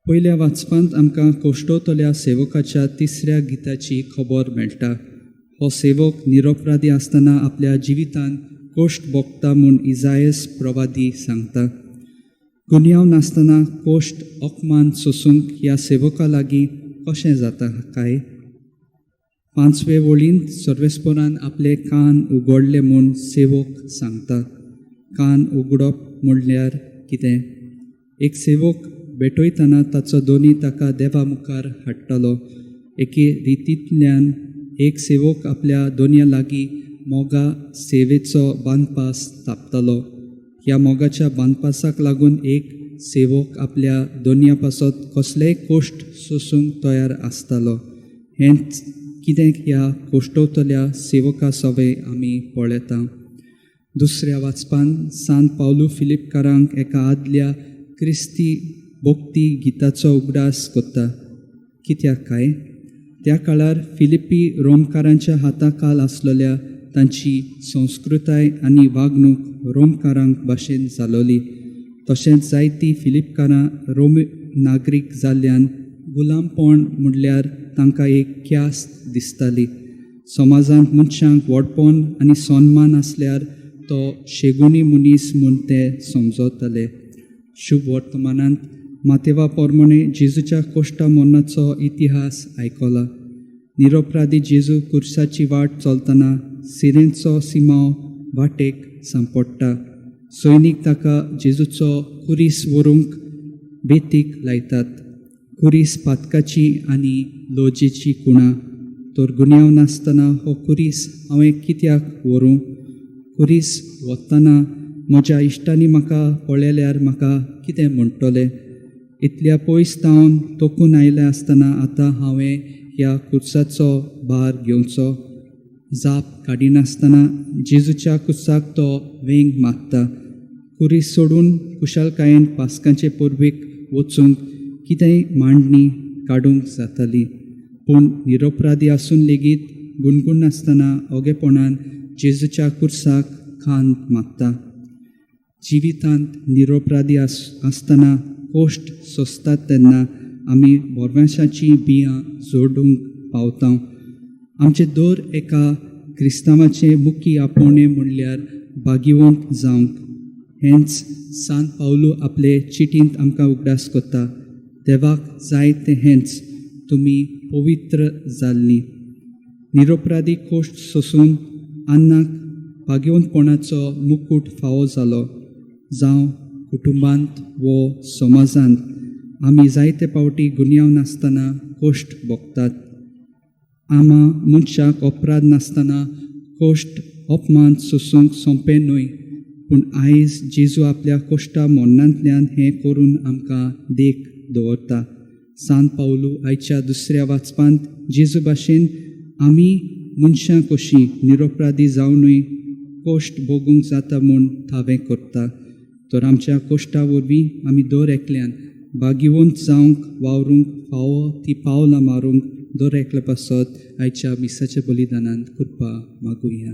पयल्या वाचपांत आमकां कोश्टवतल्या सेवकाच्या तिसऱ्या गिताची खबर मेळटा. हो सेवक निरपराधी आसतना आपल्या जिवितांत कोश्ट भोगता म्हूण इजायस प्रवादी सांगता. गुन्यांव नासतना कोश्ट अपमान सोसूंक ह्या सेवका लागीं कशें जाता काय? पांचवे वळींत सर्वेस्परान आपले कान उगडले म्हूण सेवक सांगता. कान उगडप म्हणल्यार कितें? एक सेवक भेटयतना ताचो दोनी ताका देवा मुखार हाडटलो. एके रितींतल्यान एक सेवक आपल्या दोनया लागीं मोगा सेवेचो बांदपास थापतलो. ह्या मोगाच्या बांदपासाक लागून एक सेवक आपल्या दोनया पासत कसलेय कोश्ट सोसूंक तयार आसतालो. हेंच कितें ह्या कोश्टवतल्या सेवका सवे आमी पळयता. दुसऱ्या वाचपान सांत पावलू फिलिपकारांक एका आदल्या क्रिस्ती भक्ती गिताचो उगडास करता. कित्याक काय? त्या काळार फिलिपी रोमकारांच्या हाता खाल आसलेल्या तांची संस्कृताय आनी वागणूक रोमकारांक भाशेन जालोली. तशेंच जायतीं फिलिपकारां रोमी नागरीक जाल्ल्यान गुलामपण म्हणल्यार तांकां एक ख्यास्त दिसताली. समाजांत मनशांक व्हडपण आनी सन्मान आसल्यार तो शेगुणी मनीस म्हूण ते समजताले. शुभ वर्तमानांत मातेवा प्रमाणे जेजूच्या कोश्टा मरणाचो इतिहास आयकला. निरपराधी जेजू कुर्साची वाट चलतना सिरेंचो सिमांव वाटेक सांपडटा. सैनीक ताका जेजूचो कुरीस व्हरूंक बेतीक लायतात. कुरीस पातकाची आनी लजेची कुणा. तर गुन्यांव नासतना हो कुरीस हांवें कित्याक व्हरूं? कुरीस वतना म्हज्या इश्टांनी म्हाका पळयल्यार म्हाका कितें म्हणटले? इतल्या पयस तावन तोकून आयलें आसतना आतां हांवें ह्या कुर्साचो भार घेवचो? जाप काडिनासतना जेजूच्या कुर्साक तो वेंग मागता. कुरीस सोडून कुशालकायेन पास्कांचे परबेक वचूंक कितेंय मांडणी काडूंक जाताली. पूण निरपराधी आसून लेगीत गुणगुणनासतना ओगेपणान जेजूच्या कुर्साक खांद मागता. जिवितांत निरपराधी आसतना कोश्ट सोंसतात तेन्ना आमी बोरवेशाचीं बियां जोडूंक पावता. आमचे दर एका क्रिस्तांवाचें मुखी आपोवणें म्हणल्यार भाग्यवंत जावंक. हेंच सांत पावलू आपले चिटींत आमकां उगडास करता. देवाक जाय तें हेंच, तुमी पवित्र जाल्लीं. निरपराधी कोश्ट सोसून अन्नाक भाग्यवंतपणाचो मुकूट फावो जालो. जावं कुटुंबांत वो समाजांत आमी जायते फावटी गुन्यांव नासतना कोश्ट भोगतात. आमा मनशाक अपराध नासतना कोश्ट अपमान सोसूंक सोंपें न्हय, पूण आयज जेजू आपल्या कोश्टा मरणांतल्यान हें करून आमकां देख दवरता. सांत पावलू आयच्या दुसऱ्या वाचपांत जेजू भाशेन आमी मनशां कशीं निरपराधी जावनूय कोश्ट भोगूंक जाता म्हूण थावें करता. तर आमच्या कोश्टा वरवीं आमी दर एकल्यान भाग्यवंत जावंक वावरूंक फावो ती पावलां मारूंक दर एकल्या पासत आयच्या मिसाच्या बलिदानांत कृपा मागुया.